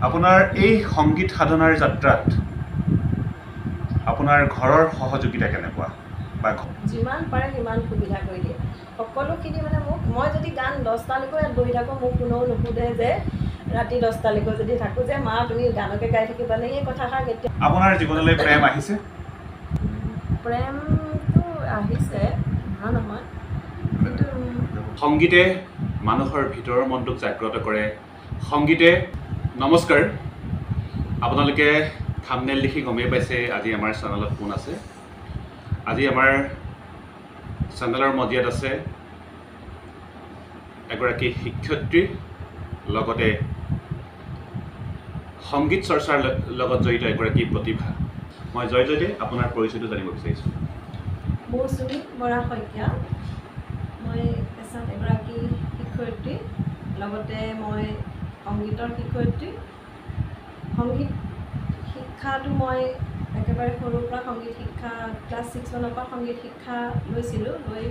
আপোনাৰ এই সংগীত সাধনাৰ যাত্ৰাত আপোনাৰ ঘৰৰ সহযোগিতা কেনেকুৱা? বা যিমান পাৰে সিমান সুবিধা কৰি দিয়ে সকলোখিনি। মানে মোক, মই যদি গান 10টালৈকে ইয়াত বহি থাকোঁ, মোক কোনেও নুসুধে যে ৰাতি 10টালৈকে যদি থাকোঁ যে মা তুমি গানকে গাই থাকিবা নে, এই কথাষাৰ কেতিয়া। আপোনাৰ জীৱনলৈ প্ৰেম আহিছে? প্ৰেমটো আহিছে, নহা নহয়, কিন্তু সংগীতে মানুহৰ ভিতৰৰ মনটোক জাগ্ৰত কৰে। সংগীতে। নমস্কাৰ, আপোনালোকে থাম্বনেইল দেখি গমেই পাইছে আজি আমাৰ চেনেলত কোন আছে। আজি আমাৰ চেনেলৰ মজিয়াত আছে এগৰাকী শিক্ষয়িত্ৰী, লগতে সংগীত চৰ্চাৰ লগত জড়িত এগৰাকী প্ৰতিভা। মই জয় জয়তে আপোনাৰ পৰিচয়টো জানিব বিচাৰিছোঁ। মৌচুমী বৰা শইকীয়া। মই পেছাত এগৰাকী শিক্ষয়িত্ৰী, লগতে মই সংগীতৰ শিক্ষয়িত্ৰী। সংগীত শিক্ষাটো মই একেবাৰে সৰুৰ পৰা সংগীত শিক্ষা ক্লাছ 6 মানৰ পৰা সংগীত শিক্ষা লৈছিলোঁ। লৈ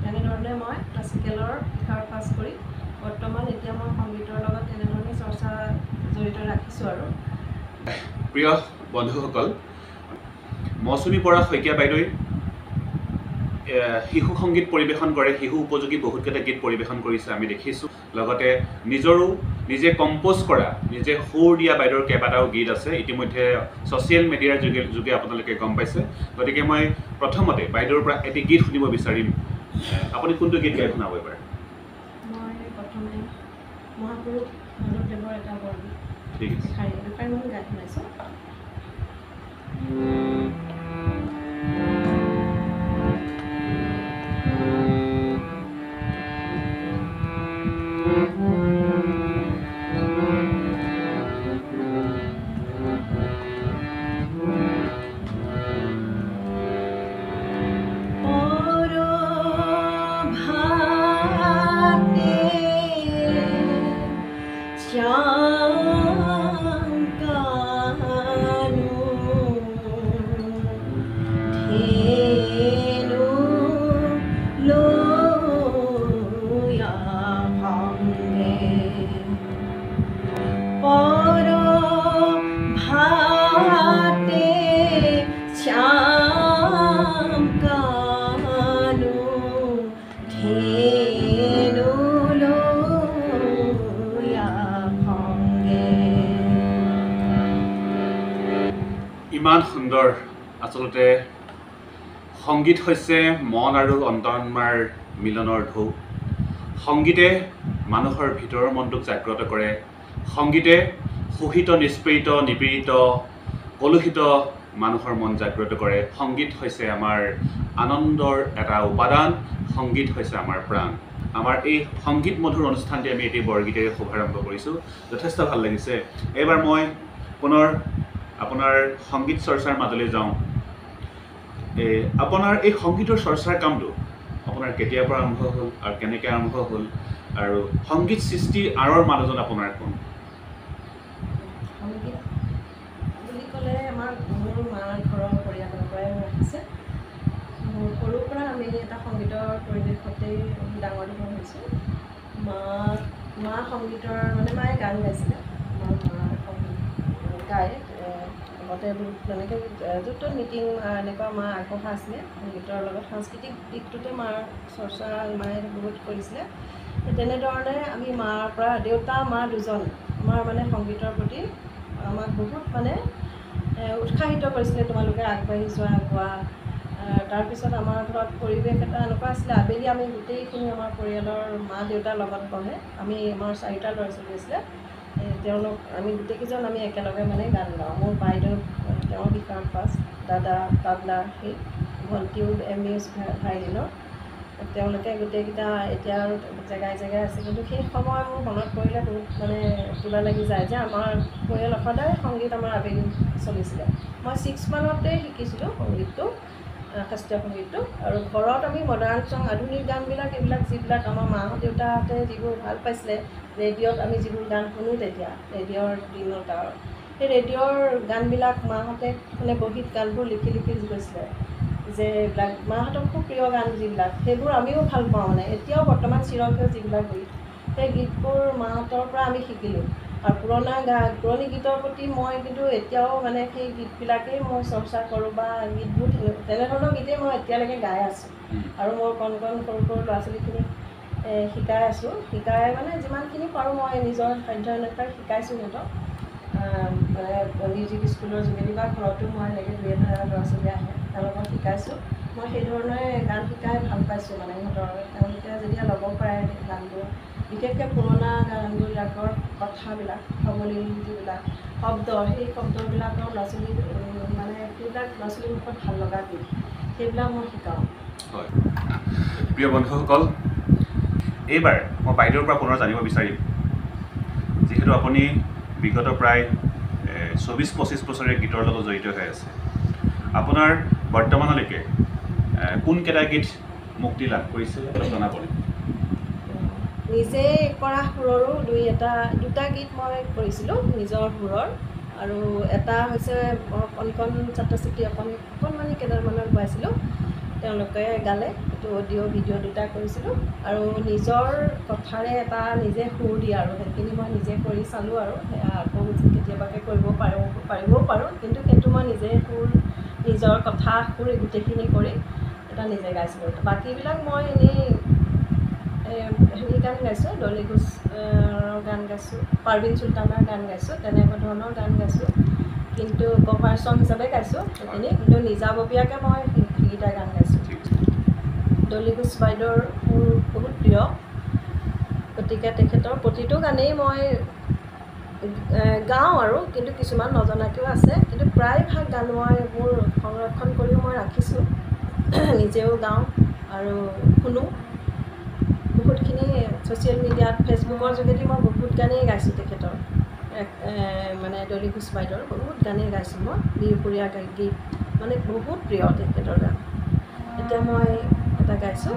তেনেধৰণে মই ক্লাছিকেলৰ শিক্ষাৰ পাছ কৰি বৰ্তমান এতিয়া মই সংগীতৰ লগত তেনেধৰণে চৰ্চা জড়িত ৰাখিছোঁ। আৰু প্ৰিয় বন্ধুসকল, মৌচুমী বৰা শইকীয়া বাইদেৱে শিশু সংগীত পৰিৱেশন কৰে। শিশু উপযোগী বহুতকেইটা গীত পৰিৱেশন কৰিছে, আমি দেখিছোঁ। লগতে নিজৰো নিজে কম্প'জ কৰা, নিজে সুৰ দিয়া বাইদেউৰ কেইবাটাও গীত আছে, ইতিমধ্যে ছ'চিয়েল মিডিয়াৰ যোগে আপোনালোকে গম পাইছে। গতিকে মই প্ৰথমতে বাইদেউৰ পৰা এটি গীত শুনিব বিচাৰিম। আপুনি কোনটো গীত গাই শুনাব এইবাৰ? মই প্ৰথমে মহাপুৰুষ মাধৱদেৱৰ এটা বৰগীত, ঠিক আছে, দুষাৰিমান গাই শুনাইছোঁ। ইমান সুন্দৰ। আচলতে সংগীত হৈছে মন আৰু অন্তৰাত্মাৰ মিলনৰ ঢৌ। সংগীতে মানুহৰ ভিতৰৰ মনটোক জাগ্ৰত কৰে। সংগীতে শোষিত, নিষ্পেষিত, নিপীড়িত, কলুষিত মানুহৰ মন জাগ্ৰত কৰে। সংগীত হৈছে আমাৰ আনন্দৰ এটা উপাদান। সংগীত হৈছে আমাৰ প্ৰাণ। আমাৰ এই সংগীত মধুৰ অনুষ্ঠানটি আমি এটি বৰগীতেৰে শুভাৰম্ভ কৰিছোঁ। যথেষ্ট ভাল লাগিছে। এইবাৰ মই পুনৰ আপোনাৰ সংগীত চৰ্চাৰ মাজলৈ যাওঁ। এই আপোনাৰ এই সংগীতৰ চৰ্চাৰ কামটো আপোনাৰ কেতিয়াৰ পৰা আৰম্ভ হ'ল আৰু কেনেকৈ আৰম্ভ হ'ল, আৰু সংগীত সৃষ্টিৰ আঁৰৰ মানুহজন আপোনাৰ কোন? সংগীত বুলি ক'লে আমাৰ মোৰ মাৰ ঘৰৰ পৰিয়ালৰ পৰাই আহিছে। মোৰ সৰুৰ পৰা আমি এটা সংগীতৰ পৰিৱেশতেই ডাঙৰ দীঘল হৈছোঁ। মা সংগীতৰ মানে মায়ে গান গাইছিলে, আমাৰ মা সংগীত গায়। লগতে তেনেকৈ য'ত ত'ত মিটিং এনেকুৱা মা আগবঢ়া আছিলে সংগীতৰ লগত। সাংস্কৃতিক দিশটোতে মাৰ চৰ্চা মায়ে বহুত কৰিছিলে। তেনেধৰণে আমি মাৰ পৰা, দেউতা মা দুজন আমাৰ মানে সংগীতৰ প্ৰতি আমাক বহুত মানে উৎসাহিত কৰিছিলে, তোমালোকে আগবাঢ়ি যোৱা, গোৱা। তাৰপিছত আমাৰ ঘৰত পৰিৱেশ এটা এনেকুৱা আছিলে, আবেলি আমি গোটেইখিনি আমাৰ পৰিয়ালৰ মা দেউতাৰ লগত বহে। আমি আমাৰ 4টা ল'ৰা ছোৱালী আছিলে, তেওঁলোক আমি গোটেইকেইজন আমি একেলগে মানে গান গাওঁ। মোৰ বাইদেউ তেওঁ বিশাৰদ পাছ, দাদা তাবলা, সেই ভণ্টিও এম ইউ ভায়লিনৰ। তেওঁলোকে গোটেইকেইটা এতিয়া আৰু জেগাই জেগাই আছে। কিন্তু সেই সময় মোৰ মনত পৰিলে বহুত মানে কিবা লাগি যায় যে আমাৰ পৰিয়ালত সদায় সংগীত আমাৰ আবেলি চলিছিলে। মই 6 মানতে শিকিছিলোঁ সংগীতটো, শাস্ত্ৰীয় সংগীতটো। আৰু ঘৰত আমি মডাৰ্ণ চং, আধুনিক গানবিলাক, এইবিলাক যিবিলাক আমাৰ মা দেউতাহঁতে যিবোৰ ভাল পাইছিলে, ৰেডিঅ'ত আমি যিবোৰ গান শুনো তেতিয়া, ৰেডিঅ'ৰ দিনত আৰু সেই ৰেডিঅ'ৰ গানবিলাক মাহঁতে মানে বহীত গানবোৰ লিখি লিখি গৈছিলে যে এইবিলাক মাহঁতৰ খুব প্ৰিয় গান যিবিলাক, সেইবোৰ আমিও ভাল পাওঁ। মানে এতিয়াও বৰ্তমান চিৰসেউজ যিবিলাক গীত, সেই গীতবোৰ মাহঁতৰ পৰা আমি শিকিলোঁ। আৰু পুৰণা পুৰণি গীতৰ প্ৰতি মই কিন্তু এতিয়াও মানে সেই গীতবিলাকেই মই চৰ্চা কৰোঁ বা গীতবোৰ তেনেধৰণৰ গীতেই মই এতিয়ালৈকে গাই আছোঁ। আৰু মোৰ কণ কণ সৰু সৰু ল'ৰা ছোৱালীখিনিক শিকাই আছোঁ। শিকাই মানে যিমানখিনি পাৰোঁ মই নিজৰ সাধ্য অনুসাৰে শিকাইছোঁ সিহঁতক, মানে মিউজিক স্কুলৰ যোগেদি বা ঘৰতো মই এনেকৈ দুই এটা ল'ৰা ছোৱালী আহে তেওঁলোকক শিকাইছোঁ। মই সেইধৰণে গান শিকাই ভাল পাইছোঁ। মানে সিহঁতৰ তেওঁলোকে যেতিয়া ল'ব পাৰে গানবোৰ, বিশেষকৈ পুৰণা গানবিলাকৰ কথাবিলাক, সাৱলীল যিবিলাক শব্দ, সেই শব্দবিলাকৰ ল'ৰা ছোৱালী মানে সেইবিলাক ল'ৰা ছোৱালীৰ মুখত ভাল লগা গীত, সেইবিলাক মই শিকাওঁ। হয়, প্ৰিয় বন্ধুসকল, এইবাৰ মই বাইদেউৰ পৰা পুনৰ জানিব বিচাৰিম, যিহেতু আপুনি বিগত প্ৰায় 24-25 বছৰে গীতৰ লগত জড়িত হৈ আছে, আপোনাৰ বৰ্তমানলৈকে কোনকেইটা গীত মুক্তি লাভ কৰিছে অলপ জনাব নেকি? নিজে কৰা সুৰৰো দুটা গীত মই কৰিছিলোঁ নিজৰ সুৰৰ, আৰু এটা হৈছে কণ কণ ছাত্ৰ ছাত্ৰী অকণমানি কেইডালমানত গাইছিলোঁ, তেওঁলোকে গালে, সেইটো অডিঅ' ভিডিঅ' দুটা কৰিছিলোঁ। আৰু নিজৰ কথাৰে এটা নিজে সুৰ দিয়া আৰু সেইখিনি মই নিজে কৰি চালোঁ আৰু সেয়া আকৌ কেতিয়াবাকৈ কৰিব পাৰোঁ, পাৰিবও পাৰোঁ, কিন্তু সেইটো মই নিজে সুৰ, নিজৰ কথা সুৰ গোটেইখিনি কৰি এটা নিজে গাইছিলোঁ। বাকীবিলাক মই এনেই হেৰি গান গাইছোঁ, ডলী ঘোষৰ গান গাইছোঁ, পাৰভিন চুলতানাৰ গান গাইছোঁ, তেনেকুৱা ধৰণৰ গান গাইছোঁ, কিন্তু কভাৰ চং হিচাপে গাইছোঁ সেইখিনি, কিন্তু নিজাববীয়াকৈ মই সেইকেইটা গান গাইছোঁ। ডলী ঘোষ বাইদেউৰ মোৰ বহুত প্ৰিয়, গতিকে তেখেতৰ প্ৰতিটো গানেই মই গাওঁ আৰু, কিন্তু কিছুমান নজনাকৈও আছে, কিন্তু প্ৰায়ভাগ গান মই মোৰ সংৰক্ষণ কৰিও মই ৰাখিছোঁ, নিজেও গাওঁ আৰু শুনো। বহুতখিনি ছ'চিয়েল মিডিয়াত, ফেচবুকৰ যোগেদি মই বহুত গানেই গাইছোঁ তেখেতৰ, মানে ডলী ঘোষ বাইদেউৰ বহুত গানেই গাইছোঁ মই, বিহুসুৰীয়া গীত মানে বহুত প্ৰিয় তেখেতৰ গান। এতিয়া মই এটা গাইছোঁ।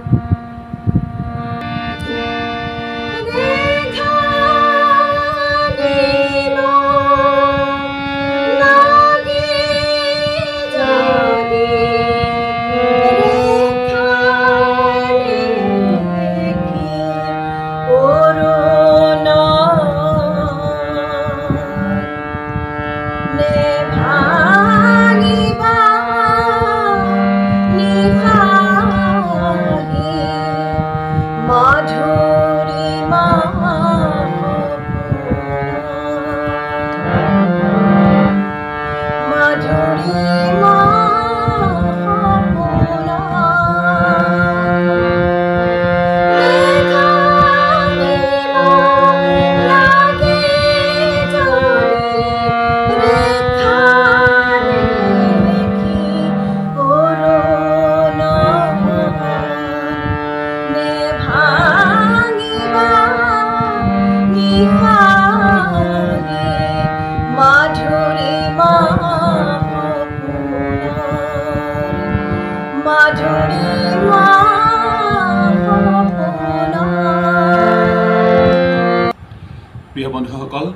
প্ৰিয় বন্ধুসকল,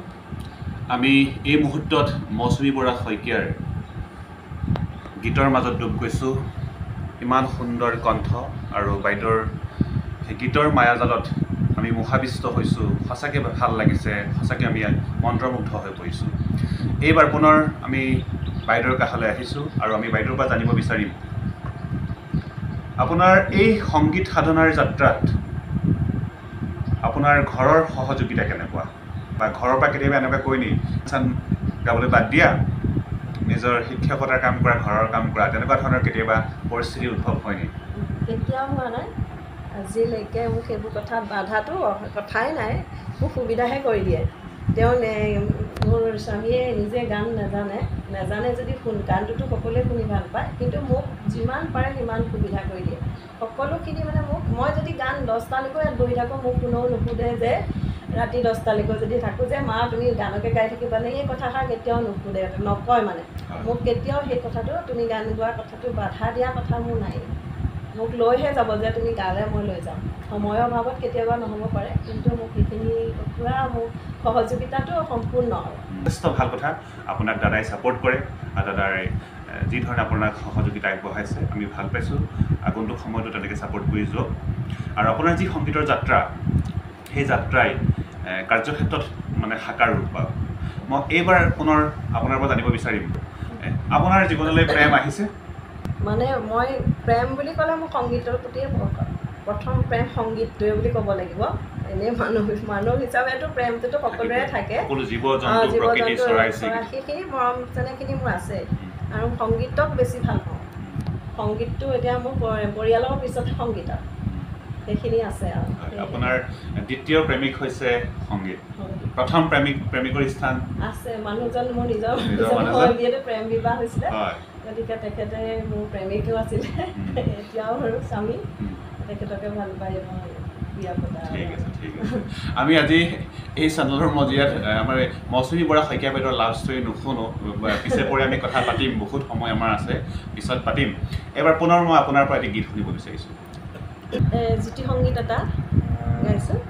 আমি এই মুহূৰ্তত মৌচুমী বৰা শইকীয়াৰ গীতৰ মাজত ডুব গৈছোঁ। ইমান সুন্দৰ কণ্ঠ আৰু বাইদেউৰ সেই গীতৰ মায়াজালত আমি মোহাবিষ্ট হৈছোঁ। সঁচাকৈ ভাল লাগিছে, সঁচাকৈ আমি মন্ত্ৰমুগ্ধ হৈ পৰিছোঁ। এইবাৰ পুনৰ আমি বাইদেউৰ কাষলৈ আহিছোঁ আৰু আমি বাইদেউৰ পৰা জানিব বিচাৰিম, আপোনাৰ এই সংগীত সাধনাৰ যাত্ৰাত আপোনাৰ ঘৰৰ সহযোগিতা কেনেকুৱা, বা ঘৰৰ পৰা কেতিয়াবা এনেকুৱা কৈ নি চান গাবলৈ বাদ দিয়া, নিজৰ শিক্ষকতাৰ কাম কৰা, ঘৰৰ কাম কৰা, তেনেকুৱা ধৰণৰ কেতিয়াবা পৰিস্থিতি উদ্ভৱ হয় নেকি? কেতিয়াও হোৱা নাই আজিলৈকে। মোক সেইবোৰ কথা বাধাটো কথাই নাই, মোক সুবিধাহে কৰি দিয়ে। তেওঁ মোৰ স্বামীয়ে নিজে গান নাজানে, নাজানে যদি গানটোতো সকলোৱে শুনি ভাল পায়, কিন্তু মোক যিমান পাৰে সিমান সুবিধা কৰি দিয়ে সকলোখিনি। মানে মোক, মই যদি গান 10টালৈকে ইয়াত বহি থাকোঁ, মোক কোনেও নুসুধে যে ৰাতি 10টালৈকে যদি থাকোঁ যে মা তুমি গানকে গাই থাকিবানে, এই কথাষাৰ কেতিয়াও নুসুধে, নকয়। মানে মোক কেতিয়াও সেই কথাটো, তুমি গান গোৱাৰ কথাটো বাধা দিয়া কথা মোৰ নাই। মোক লৈহে যাব যে তুমি গালে মই লৈ যাম। সময়ৰ অভাৱত কেতিয়াবা নহ'ব পাৰে, কিন্তু মোক সেইখিনি পূৰা মোক সহযোগিতাটো সম্পূৰ্ণ আৰু যথেষ্ট ভাল কথা। আপোনাক দাদাই ছাপোৰ্ট কৰে আৰু দাদাই যি ধৰণে আপোনাক সহযোগিতা আগবঢ়াইছে আমি ভাল পাইছোঁ। আগন্তুক সময়তো তেনেকৈ ছাপোৰ্ট কৰি যাওক আৰু আপোনাৰ যি সংগীতৰ যাত্ৰা, সেই যাত্ৰাই কাৰ্যক্ষেত্ৰত মানে সাকাৰ ৰূপ পাওক। মই এইবাৰ পুনৰ আপোনাৰ পৰা জানিব বিচাৰিম, আপোনাৰ জীৱনলৈ প্ৰেম আহিছে? মানে মই প্ৰেম বুলি ক'লে মোৰ সংগীতৰ প্ৰতিয়ে প্ৰথম প্ৰেম সংগীতটোৱে বুলি ক'ব লাগিব। এনেই মানুহ হিচাপেতো প্ৰেমটোতো সকলোৰে থাকে, জীৱ জন্তু সেইখিনি মৰম চেনেহখিনি মোৰ আছে আৰু সংগীতক বেছি ভাল পাওঁ। সংগীতটো এতিয়া মোৰ পৰিয়ালৰ পিছত সংগীতত সেইখিনি আছে। আৰু আপোনাৰ দ্বিতীয় প্ৰেমিক হৈছে সংগীত, প্ৰথম প্ৰেমিকৰ স্থান আছে মানুহজন মোৰ নিজৰ, যিহেতু প্ৰেম বিবাহ হৈছিলে, গতিকে তেখেতে মোৰ প্ৰেমিকো আছিলে, এতিয়াও আৰু স্বামী, তেখেতকে ভাল পায় মই বিয়া পতা। ঠিক আছে, ঠিক আছে। আমি আজি এই চেনেলৰ মজিয়াত আমাৰ মৌচুমী বৰা শইকীয়া বাইদেউৰ লাভ ষ্টৰী নুশুনো, পিছে পৰে আমি কথা পাতিম, বহুত সময় আমাৰ আছে, পিছত পাতিম। এবাৰ পুনৰ মই আপোনাৰ পৰা এটি গীত শুনিব বিচাৰিছোঁ। জ্যোতি সংগীত এটা গাইছোঁ।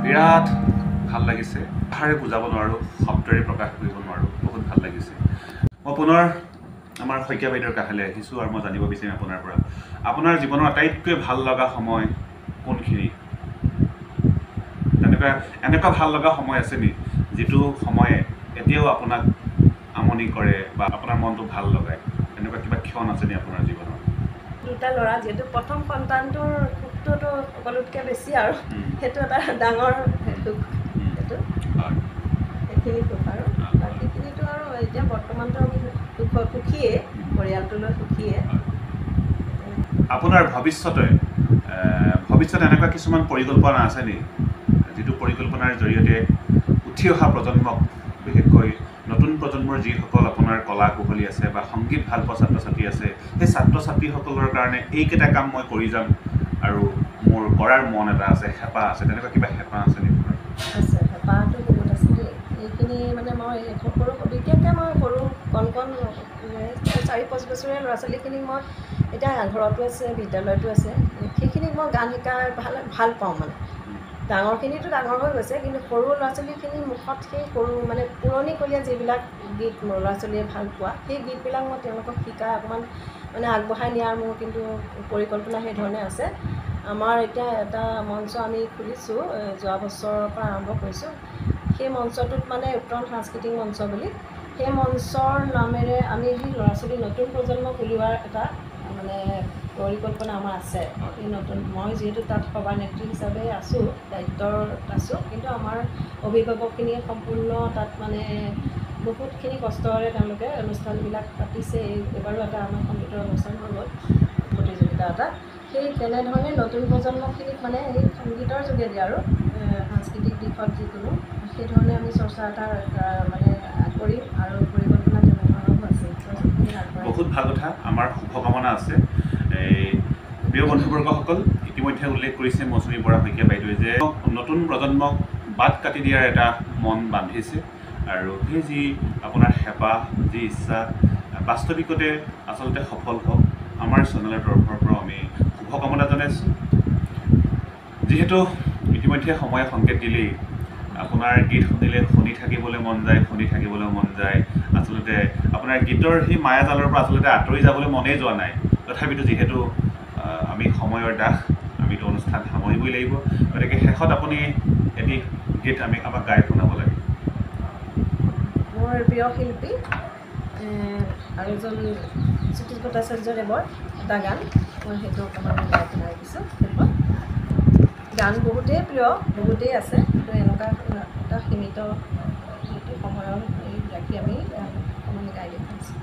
বিৰাট ভাল লাগিছে, ভাষাৰে বুজাব নোৱাৰোঁ, শব্দৰে প্ৰকাশ কৰিব নোৱাৰোঁ, বহুত ভাল লাগিছে। মই পুনৰ আমাৰ শইকীয়া বাইদেউৰ কাষলৈ আহিছোঁ আৰু মই জানিব বিচাৰিম আপোনাৰ পৰা, আপোনাৰ জীৱনৰ আটাইতকৈ ভাল লগা সময় কোনখিনি? তেনেকুৱা এনেকুৱা ভাল লগা সময় আছে নি যিটো সময়ে এতিয়াও আপোনাক আমনি কৰে বা আপোনাৰ মনটো ভাল লগায়? এনেকুৱা কিবা ক্ষণ আছে নি আপোনাৰ জীৱনত? দুটা ল'ৰা, যিহেতু প্ৰথম সন্তানটোৰ সুখটোতো সকলোতকৈ বেছি আৰু সেইটো এটা ডাঙৰ সুখ, সেইটো সেইখিনি সুখ। আৰু বাকীখিনিতো আৰু এতিয়া বৰ্তমানতো আমি সুখীয়ে, পৰিয়ালটোলৈ সুখীয়ে। আপোনাৰ ভৱিষ্যতে এনেকুৱা কিছুমান পৰিকল্পনা আছে নি যিটো পৰিকল্পনাৰ জৰিয়তে উঠি অহা প্ৰজন্মক, বিশেষকৈ নতুন প্ৰজন্মৰ যিসকল আপোনাৰ কলা কুশলী আছে বা সংগীত ভাল পোৱা ছাত্ৰ ছাত্ৰী আছে, সেই ছাত্ৰ ছাত্ৰীসকলৰ কাৰণে এইকেইটা কাম মই কৰি যাম আৰু মোৰ কৰাৰ মন এটা আছে, হেঁপাহ আছে, তেনেকুৱা কিবা হেঁপাহ আছে নেকি? আছে, হেঁপাহটো বহুত আছে দেই। এইখিনি মানে মই সৰু, বিশেষকৈ মই সৰু কণ কণ 4-5 বছৰীয়া ল'ৰা ছোৱালীখিনিক মই এতিয়া ঘৰতো আছে, বিদ্যালয়তো আছে, সেইখিনিক মই গান শিকাই ভাল পাওঁ। মানে ডাঙৰখিনিতো ডাঙৰ হৈ গৈছে, কিন্তু সৰু ল'ৰা ছোৱালীখিনিৰ মুখত সেই সৰু মানে পুৰণিকলীয়া যিবিলাক গীত ল'ৰা ছোৱালীয়ে ভাল পোৱা, সেই গীতবিলাক মই তেওঁলোকক শিকাই অকণমান মানে আগবঢ়াই নিয়াৰ মোৰ কিন্তু পৰিকল্পনা সেইধৰণে আছে। আমাৰ এতিয়া এটা মঞ্চ আমি খুলিছোঁ, যোৱা বছৰৰ পৰা আৰম্ভ কৰিছোঁ। সেই মঞ্চটোত মানে উত্তৰণ সাংস্কৃতিক মঞ্চ বুলি, সেই মঞ্চৰ নামেৰে আমি সেই ল'ৰা ছোৱালী নতুন প্ৰজন্মক উলিওৱাৰ এটা মানে পৰিকল্পনা আমাৰ আছে। এই নতুন, মই যিহেতু তাত সভানেত্ৰী হিচাপে আছোঁ, দায়িত্বত আছোঁ, কিন্তু আমাৰ অভিভাৱকখিনিয়ে সম্পূৰ্ণ তাত মানে বহুতখিনি কষ্টৰে তেওঁলোকে অনুষ্ঠানবিলাক পাতিছে। এইবাৰো এটা আমাৰ সংগীতৰ অনুষ্ঠান হৈ গ'ল, প্ৰতিযোগিতা। কিবা এটা, সেই তেনেধৰণে নতুন প্ৰজন্মখিনিক মানে এই সংগীতৰ যোগেদি আৰু সাংস্কৃতিক দিশত যিকোনো সেইধৰণে আমি চৰ্চা এটা মানে কৰিম আৰু পৰিকল্পনা তেনেধৰণৰো আছে। বহুত ভাল কথা, আমাৰ শুভকামনা আছে। এই প্ৰিয় বন্ধুবৰ্গসকল, ইতিমধ্যে উল্লেখ কৰিছে মৌচুমী বৰা শইকীয়া বাইদেৱে যে নতুন প্ৰজন্মক বাট কাটি দিয়াৰ এটা মন বান্ধিছে আৰু সেই যি আপোনাৰ হেঁপাহ, যি ইচ্ছা বাস্তৱিকতে আচলতে সফল হওক, আমাৰ চেনেলৰ তৰফৰ পৰাও আমি শুভকামনা জনাইছোঁ। যিহেতু ইতিমধ্যে সময়ে সংকেত দিলেই, আপোনাৰ গীত শুনিলে শুনি থাকিবলৈ মন যায়, শুনি থাকিবলৈ মন যায়। আচলতে আপোনাৰ গীতৰ সেই মায়াজালৰ পৰা আচলতে আঁতৰি যাবলৈ মনেই যোৱা নাই। তথাপিতো যিহেতু আমি সময়ৰ দাস, আমিতো অনুষ্ঠান সামৰিবই লাগিব। গতিকে শেষত আপুনি এটি গীত আমি আমাক গাই শুনাব লাগে। মোৰ প্ৰিয় শিল্পী আৰু এজন জ্যোতিষ ভট্টাচাৰ্যদেৱৰ এটা গান, মই সেইটো অকণমান গাই শুনাই দিছোঁ। শেষত গান বহুতেই প্ৰিয়, বহুতেই আছে, কিন্তু এনেকুৱা এটা সীমিত যিটো সময়ৰ ৰাখি আমি গান অকণমান গাই দেখুৱাইছোঁ।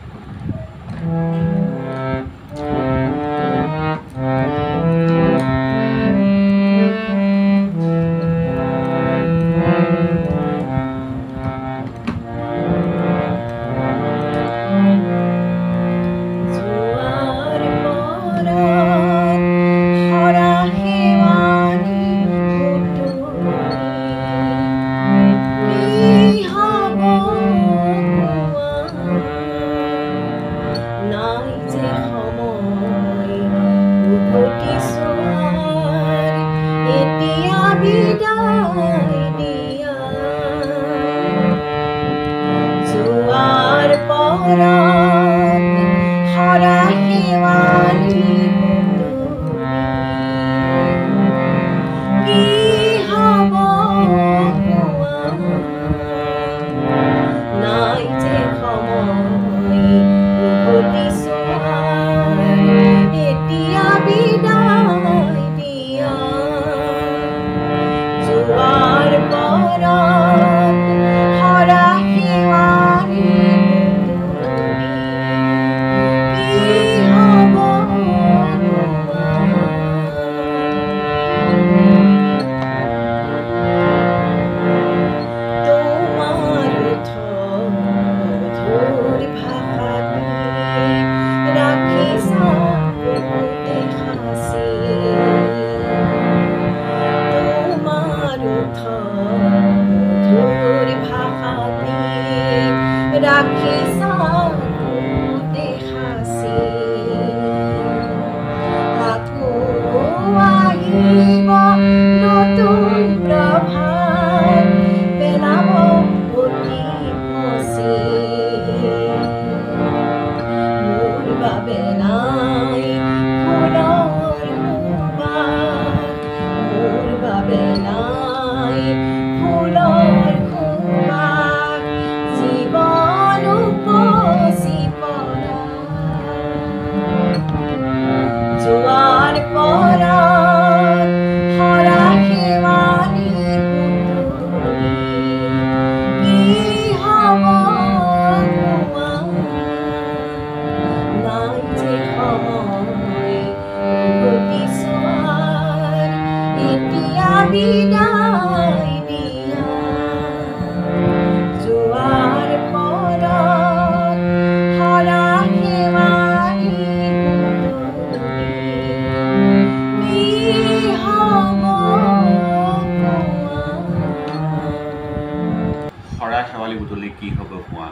কি হ'ব কোৱা,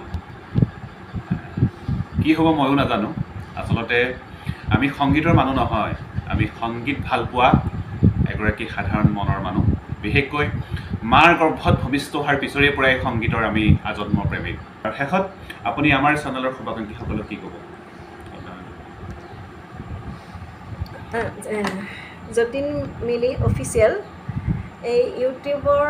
কি হ'ব ময়ো নাজানো। আচলতে আমি সংগীতৰ মানুহ নহয়, আমি সংগীত ভাল পোৱা এগৰাকী সাধাৰণ মনৰ মানুহ। বিশেষকৈ মাৰ গৰ্ভত ভূমিষ্ঠ হোৱাৰ পিছৰে পৰাই সংগীতৰ আমি আজন্ম প্ৰেমিক। আৰু শেষত আপুনি আমাৰ চেনেলৰ শুভাকাংক্ষীসকলক কি ক'ব? যতীন মিলি অফিচিয়েল এই ইউটিউবৰ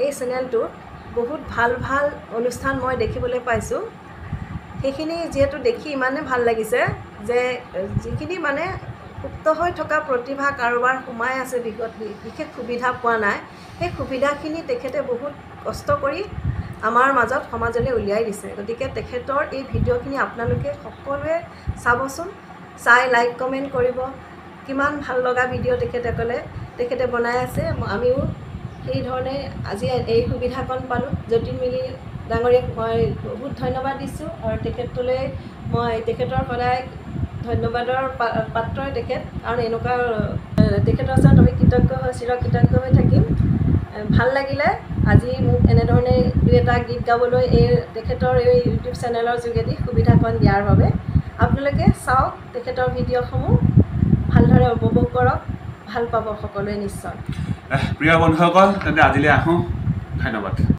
এই চেনেলটোত বহুত ভাল ভাল অনুষ্ঠান মই দেখিবলৈ পাইছোঁ। সেইখিনি যিহেতু দেখি ইমানে ভাল লাগিছে যে যিখিনি মানে সুপ্ত হৈ থকা প্ৰতিভা কাৰোবাৰ সোমাই আছে, বিশেষ সুবিধা পোৱা নাই, সেই সুবিধাখিনি তেখেতে বহুত কষ্ট কৰি আমাৰ মাজত সমাজলৈ উলিয়াই দিছে। গতিকে তেখেতৰ এই ভিডিঅ'খিনি আপোনালোকে সকলোৱে চাবচোন, চাই লাইক কমেণ্ট কৰিব, কিমান ভাল লগা ভিডিঅ' তেখেতে বনাই আছে। আমিও সেই ধৰণে আজি এই সুবিধাকণ পালোঁ। যতীন মিলি ডাঙৰীয়াক মই বহুত ধন্যবাদ দিছোঁ আৰু তেখেতলৈ মই তেখেতৰ সদায় ধন্যবাদৰ পাত্ৰই তেখেত, কাৰণ এনেকুৱা তেখেতৰ ওচৰত আমি কৃতজ্ঞ হৈ চিৰকৃতজ্ঞ হৈ থাকিম। ভাল লাগিলে আজি মোক এনেধৰণে দুই এটা গীত গাবলৈ এই তেখেতৰ এই ইউটিউব চেনেলৰ যোগেদি সুবিধাকণ দিয়াৰ বাবে। আপোনালোকে চাওক তেখেতৰ ভিডিঅ'সমূহ, ভালদৰে উপভোগ কৰক, ভাল পাব সকলোৱে নিশ্চয়। প্ৰিয় বন্ধুসকল, তেন্তে আজিলৈ আহোঁ, ধন্যবাদ।